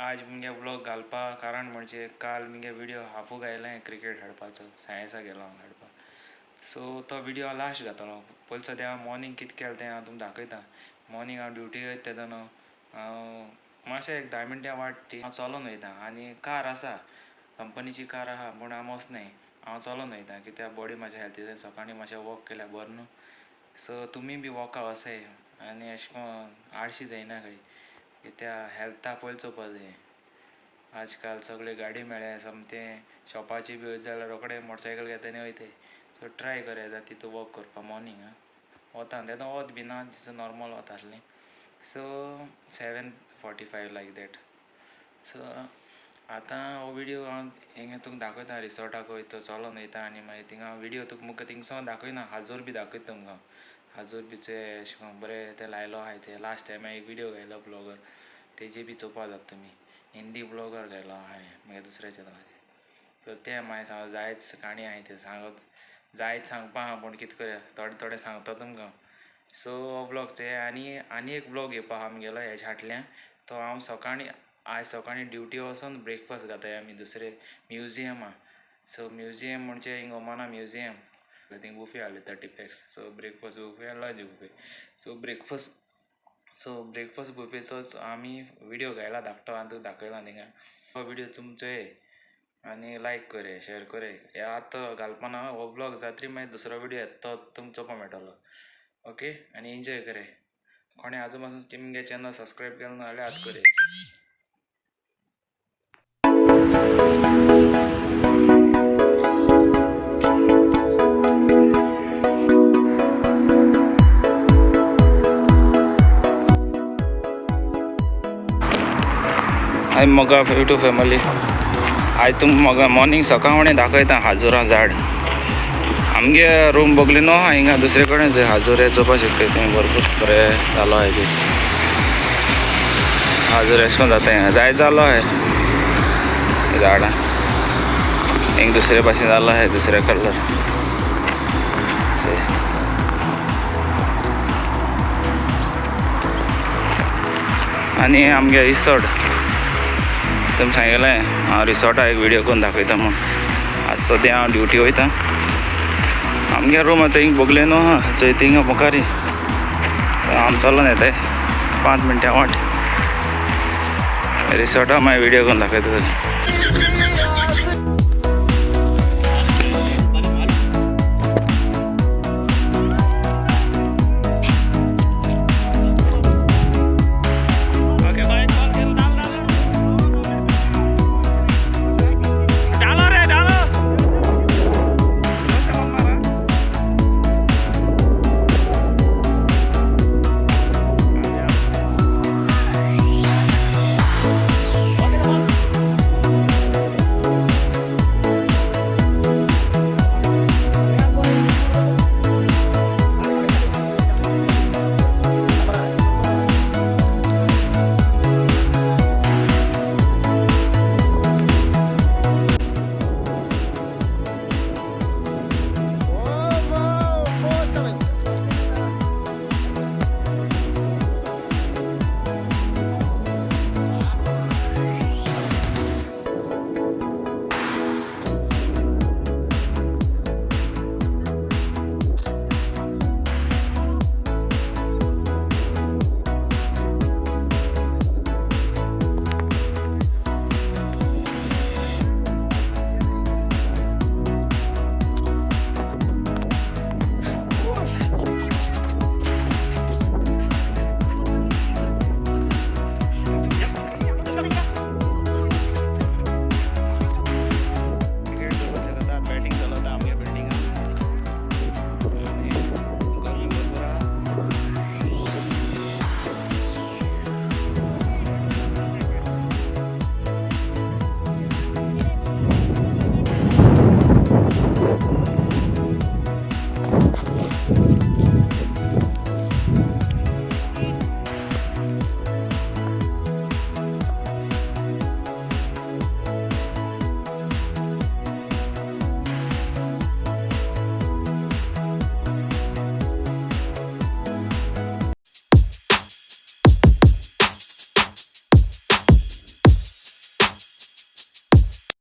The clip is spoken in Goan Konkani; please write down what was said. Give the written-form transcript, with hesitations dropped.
आज मुगे व्लॉग घालपा कारण म्हणजे काल मुगे व्हिडिओ हाफू घायलें क्रिकेट खेळपाचो सायन्सा गेलो हांव खेळपाक. सो तो व्हिडिओ हांव लास्ट घातलो. पयलीं सद्या हांव मॉर्निंग कितें केलें तें हांव तुमकां दाखयता. मॉर्निंग हांव ड्युटी वयता तेदोना हांव मातशें एक 10 मिनटां वाट ती हांव चलोन वयता आनी कार आसा, कंपनीची कार आहा, पूण हांव वचनाय, हांव चलोन वयता कित्याक बॉडी मातशें हेल्थी जाय. सकाळीं मातशें वॉक केल्यार बरें न्हू. सो तुमी बी वॉका वचाय आनी अशें करून आळशी जायना काय, कित्याक हेल्था पयलीं चोवपा जाय. आजकाल सगळे गाडी मेळ्ळ्या, सोमतें शॉपाची बी वयता जाल्यार रोखडे मोटरसायकल घेता आनी वयताय. सो ट्राय करया जाता तितू वॉक करपा मॉर्निंग. आं वता तेन्ना वत बी ना, नॉर्मल वता आसलें. So 7:45 like that. So आतां हो व्हिडिओ हांव हिंगा तुमकां दाखयता, रिसॉर्टाक वयता चलोन वयता आनी मागीर थिंगा व्हिडिओ तुका मुखार थिंगसोन दाखयना, हाजूर बी दाखयता तुमकां. हाजूर बी अशें करून बरें तें लायलो आहाय, ते लास्ट टायम एक व्हिडिओ घायलो ब्लॉगर, तेजी बी चोवपा जाता तुमी. हिंदी ब्लॉगर घायलो आहाय मागीर दुसऱ्या चॅनलाचेर. सो तें मागीर सांग जायत काणी आहाय ते सांगत जायत सांगपा आहा, पूण कितें करया, थोडे थोडे सांगता तुमकां. सो हो ब्लॉग ते आनी आनी एक ब्लॉग येवपा आहा आमगेलो हेज्या फाटल्यान, तो हांव सकाळीं आज सकाळीं ड्युटी वचोन ब्रेकफास्ट घाताय आमी दुसरे म्युजियमा. सो म्युजियम म्हणजे हिंग ओमाना म्युजियम, थिंग बुफे आहले 30 pax. So breakfast buffet, lunch buffet. So breakfast बुफेचोच आमी व्हिडिओ घायला धाकटो आनी तुका दाखयला थिंगा. हो व्हिडिओ तुमचो आनी लायक करे, शेअर करे. हे आतां घालपाना हो ब्लॉग जातरी मागीर दुसरो व्हिडिओ येता तो तुमकां चोवपा मेळटलो. ओके, आनी एन्जॉय करे. कोणें आजून पासून तुमगे चॅनल सबस्क्रायब केलें ना जाल्यार आतां करे. हाय मगा यूट्यूब फॅमिली, आयज तुमकां मगा मॉर्निंग सकाळ दाखयता हाजुरा झाड. आमगे रूम बगली न्हू आहा, हिंगा दुसरे कडेन जंय हाजूर हे चोवपाक शकता थंय भरपूर बरें जालो आहा ते हाजूर. अशें करून जाता हिंगा जायत जालो आहा झाडां. हिंग दुसरे भाशेन जालो आहा, दुसरे कलर. आनी आमगे रिसॉर्ट तुमकां सांगलें हांव रिसॉर्टा एक व्हिडिओ करून दाखयता म्हूण. आज सद्या हांव ड्युटी वयता. आमगे रूम आतां हिंग बगले न्हू आहा, चोय थिंगा मुखारी आम चलोन येताय 5 मिनटां वाट. रिसॉर्टा मागीर व्हिडिओ करून दाखयता.